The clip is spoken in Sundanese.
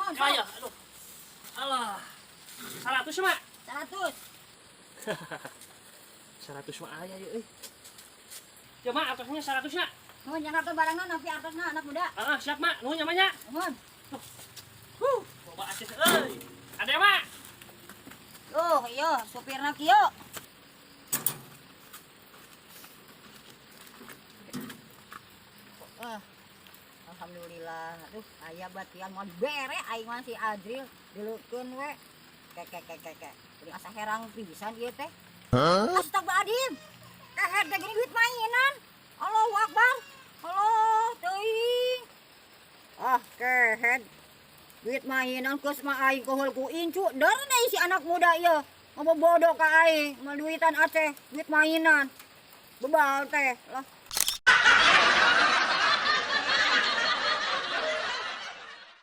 Nuhun, sok. Aya, aduh. Alah. 100, Mak. 100. 100 mah aya ya euy. Ya, Mak, artosnya 100 nya. Nuhun, jangan kartu barangna nampi artosna, anak muda. Ah, siap, Mak. Nuhun nya, Mak, nya. Nuhun. Huh, loba acis euy. Ada, Mak. Tuh, iya, supirna kieu. Ah, alhamdulillah. Aduh, aya batian moal dibere aing mah si Adril dileukeun we. Ke ke ke ke ke. Jadi asa herang pisan ieu teh. Astagfirullahaladzim. Kehed teh gini duit mainan. Allahu Akbar. Allah teuing. Ah, kehed. Duit mainan geus mah aing kohol ku incu. Der deui si anak muda ieu. Ngobobodo ka aing, mah duitan Aceh, duit mainan. Bebal teh lah.